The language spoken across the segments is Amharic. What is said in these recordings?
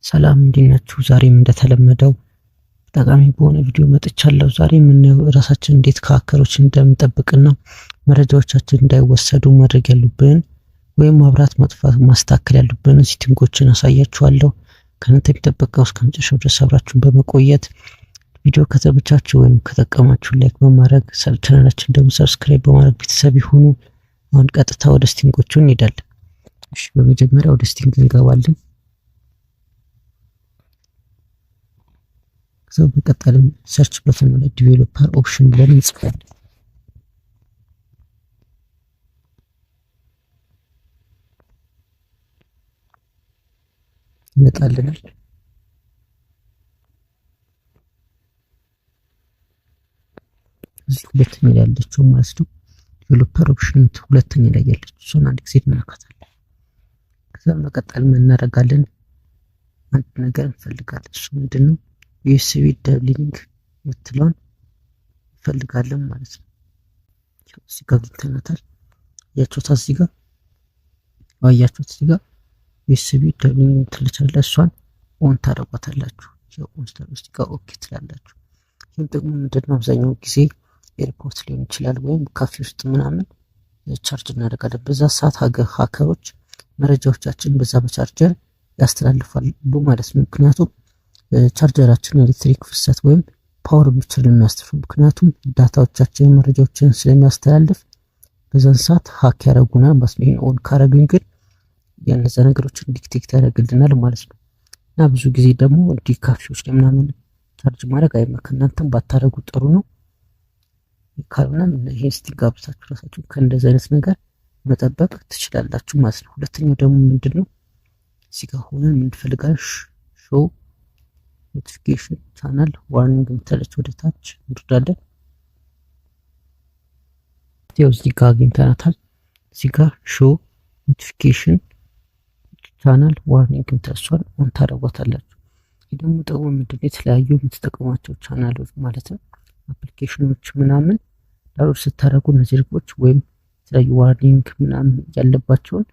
ሰላም እንዴት ናችሁ? ዛሬም እንደተለመደው ጠቃሚ በሆነ ቪዲዮ መጥቻለሁ። ዛሬ የምናየው ራሳችን እንዴት ከ hacker ኦች እንደምንጠብቅና መረጃዎቻችን እንዳይወሰዱ ማድረግ ያሉብን ወይም ማብራት ማጥፋት ማስተካከል ያሉብን setting ኦችን አሳያችኋለሁ። ከእናንተ የሚጠበቀው እስከ መጨረሻው ድረስ አብራችሁን በመቆየት ቪዲዮ ከተመቻችሁ ወይም ከጠቀማችሁ like በማድረግ ቻናላችን ደግሞ subscribe በማድረግ ቤተሰብ ይሁኑ። አሁን ቀጥታ ወደ setting ኦቹ እንሄዳለን። እሺ፣ በመጀመሪያ ወደ setting እንገባለን። ከዛ በቀጠልም search button ላይ developer option ብለን እንጽፋለን። ይመጣልናል። እዚህ ሁለተኛ ላይ ያለችው ማለት ነው፣ developer option ሁለተኛ ላይ ያለችው እሱን አንድ ጊዜ እንነካታለን። ከዛ በመቀጠል ምን እናደርጋለን? አንድ ነገር እንፈልጋለን። እሱ ምንድነው? USB debugging የምትለውን እንፈልጋለን ማለት ነው። እዚህ ጋር አግኝተናታል። አያችሁት? እዚህ ጋር አያችሁት? እዚህ ጋር USB debugging የምትለቻለ እሷን on ታደርጓታላችሁ። On እዚህ ጋር okay ትላላችሁ። ይህም ጥቅሙ ምንድነው? አብዛኛው ጊዜ airport ሊሆን ይችላል ወይም ካፌ ውስጥ ምናምን ቻርጅ እናደርጋለን። በዛ ሰዓት hacker ኦች መረጃዎቻችን በዛ በቻርጀር ያስተላልፋሉ ማለት ነው። ምክንያቱም ቻርጀራችን ኤሌክትሪክ ፍሰት ወይም power ብቻ የሚያስተላልፍ፣ ምክንያቱም data ዎቻችንን መረጃዎችን ስለሚያስተላልፍ በዛን ሰዓት hack ያደርጉናል ማለት ነው። ይህን on ካረግን ግን የነዛ ነገሮችን detect ያደርግልናል ማለት ነው። እና ብዙ ጊዜ ደግሞ እንዲህ ካፌዎች ላይ ምናምን ቻርጅ ማድረግ አይመከርም። እናንተም ባታደርጉ ጥሩ ነው። ካልሆነም ይሄን setting አብርታችሁ ራሳችሁ ከእንደዚህ አይነት ነገር መጠበቅ ትችላላችሁ ማለት ነው። ሁለተኛው ደግሞ ምንድን ነው? እዚህ ጋር ሆነን የምንፈልጋለን show notification channel warning የምትለች ወደ ታች እንወርዳለን። ያው እዚህ ጋር አግኝተናታል። እዚህ ጋር show notification channel warning የምትለሷን on ታደርጓታላችሁ። ይህ ደግሞ ጥቅሙ ምንድን ነው? የተለያዩ የምትጠቀሟቸው ቻናሎች ማለትም application ኦች ምናምን download ስታደርጉ እነዚህ ርቦች ወይም የተለያዩ warning ምናምን ያለባቸውን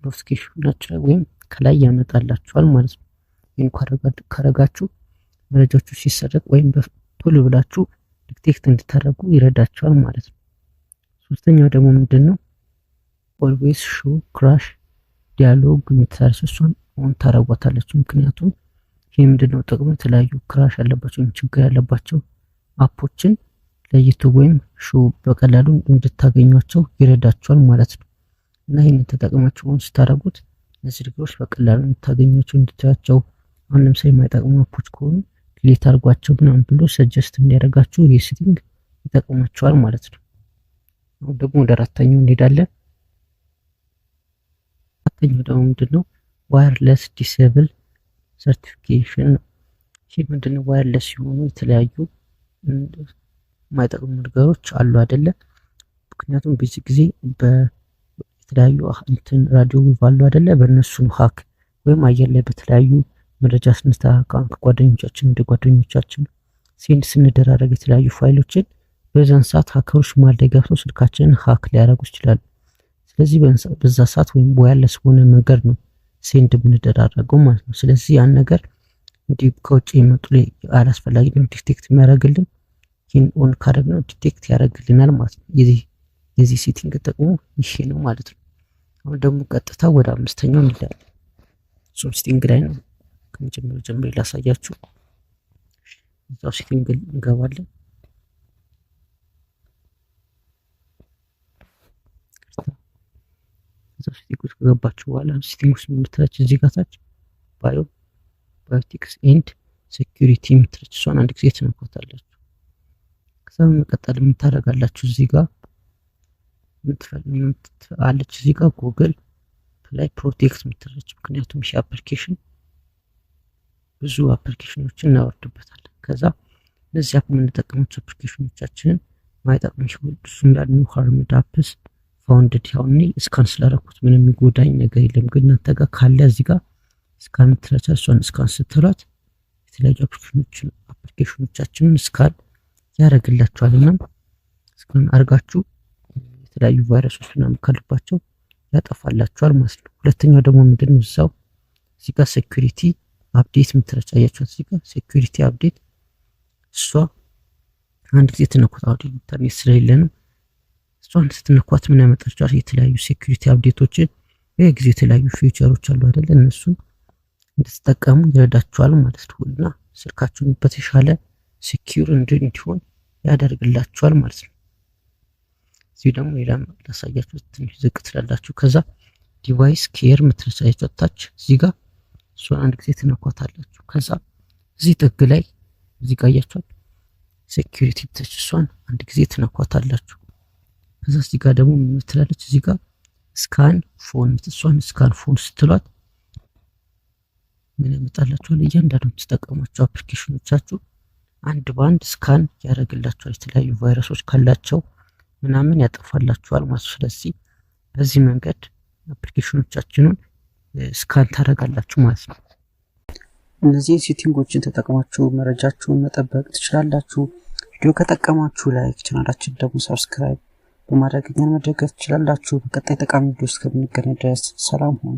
notification ኣቸው ላይ ወይም ከላይ ያመጣላችኋል ማለት ነው። ይህን ካረጋችሁ መረጃዎቹ ሲሰረቅ ወይም ቶሎ ብላችሁ detect እንድታደርጉ ይረዳችኋል ማለት ነው። ሶስተኛው ደግሞ ምንድን ነው? Always show crash dialog የምትሰራች እሷን on ታደርጓታላችሁ። ምክንያቱም ይህ ምንድነው ጥቅሙ? የተለያዩ crash ያለባቸው ወይም ችግር ያለባቸው app ኦችን ለይቶ ወይም show በቀላሉ እንድታገኟቸው ይረዳቸዋል ማለት ነው። እና ይህንን ተጠቅማችሁ on ስታደርጉት እነዚህ ነገሮች በቀላሉ እንድታገኟቸው እንድታያቸው፣ አሁን ለምሳሌ የማይጠቅሙ app ኦች ከሆኑ delete አድርጓቸው ምናምን ብሎ suggest እንዲያደርጋችሁ ይህ setting ይጠቅማቸዋል ማለት ነው። አሁን ደግሞ ወደ አራተኛው እንሄዳለን። አራተኛው ደግሞ ምንድነው? Wireless disable certification ነው። ይህ ምንድነው? Wireless ሲሆኑ የተለያዩ የማይጠቅሙ ነገሮች አሉ አይደለ? ምክንያቱም ብዙ ጊዜ በተለያዩ እንትን radio wave አሉ አይደለ? በእነሱ hack ወይም አየር ላይ በተለያዩ መረጃ ስንተካካ ከጓደኞቻችን ወደ ጓደኞቻችን send ስንደራረግ የተለያዩ ፋይሎችን በዛን ሰዓት hacker ኦች መሃል ላይ ገብተው ስልካችንን hack ሊያደርጉ ይችላሉ። ስለዚህ በዛ ሰዓት ወይም wireless በሆነ መንገድ ነው send የምንደራረገው ማለት ነው። ስለዚህ ያን ነገር እንዲህ ከውጭ የመጡ አላስፈላጊ detect የሚያደርግልን ይህን on ካደረግነው detect ያደርግልናል ማለት ነው። የዚህ setting ጥቅሙ ይሄ ነው ማለት ነው። አሁን ደግሞ ቀጥታ ወደ አምስተኛው እንሄዳለን። እሱም setting ላይ ነው። ከመጀመሪያው ጀምሬ ላሳያችሁ። እዛው setting እንገባለን። እዛው setting ውስጥ ከገባችሁ በኋላ setting ውስጥ የምትለች እዚህ ጋር ታች biometrics and security የምትለች እሷን አንድ ጊዜ ትነኳታላችሁ። ከዛ በመቀጠል የምታደርጋላችሁ እዚህ ጋር አለች እዚህ ጋር Google Play Protect የምትለች፣ ምክንያቱም ይሄ application ብዙ application ኦችን እናወርድበታለን። ከዛ እነዚህ app የምንጠቀማቸው application ኦቻችንን ማይጠቅሙ እሱ እንዳሉ harmful apps found፣ ያው እኔ scan ስላደረኩት ምንም የሚጎዳኝ ነገር የለም። ግን እናንተ ጋር ካለ እዚህ ጋር scan ትለቻ እሷን scan ስትሏት የተለያዩ application ኦቻችንን scan ያደርግላችኋል እና scan አድርጋችሁ የተለያዩ ቫይረሶች ምናምን ካሉባቸው ያጠፋላችኋል ማለት ነው። ሁለተኛው ደግሞ ምንድን ነው? እዛው እዚህ ጋር security Update የምትለች አያችኋት፣ እዚህ ጋር security update፣ እሷ አንድ ጊዜ ትነኳት። አሁን ኢንተርኔት ስለሌለ ነው። እሷን ስትነኳት ምን ያመጣችኋል? የተለያዩ security update ኦችን፣ በየጊዜው የተለያዩ feature ኦች አሉ አይደለ? እነሱ እንድትጠቀሙ ይረዳችኋል ማለት ነው። እና ስልካችሁን በተሻለ secure እንዲሆን ያደርግላችኋል ማለት ነው። እዚህ ደግሞ ሌላ ላሳያችሁ፣ ትንሽ ዝቅ ትላላችሁ። ከዛ device care የምትለቻያችሁ ታች እዚህ ጋር፣ እሷን አንድ ጊዜ ትነኳታላችሁ። ከዛ እዚህ ጥግ ላይ እዚህ ጋር አያችኋል security touch፣ እሷን አንድ ጊዜ ትነኳታላችሁ። ከዛ እዚህ ጋር ደግሞ የምትላለች እዚህ ጋር scan phone፣ እሷን scan phone ስትሏት ምን ያመጣላችኋል? እያንዳንዱ የምትጠቀሟቸው application ኦቻችሁ አንድ በአንድ scan ያደርግላችኋል። የተለያዩ ቫይረሶች ካላቸው ምናምን ያጠፋላችኋል ማለት ነው። ስለዚህ በዚህ መንገድ application ኦቻችንን scan ታደርጋላችሁ ማለት ነው። እነዚህን setting ኦችን ተጠቅማችሁ መረጃችሁን መጠበቅ ትችላላችሁ። ቪዲዮ ከጠቀማችሁ like፣ ቻናላችን ደግሞ subscribe በማድረግ እኛን መደገፍ ትችላላችሁ። በቀጣይ ጠቃሚ ቪዲዮ እስከምንገናኝ ድረስ ሰላም ሁኑ።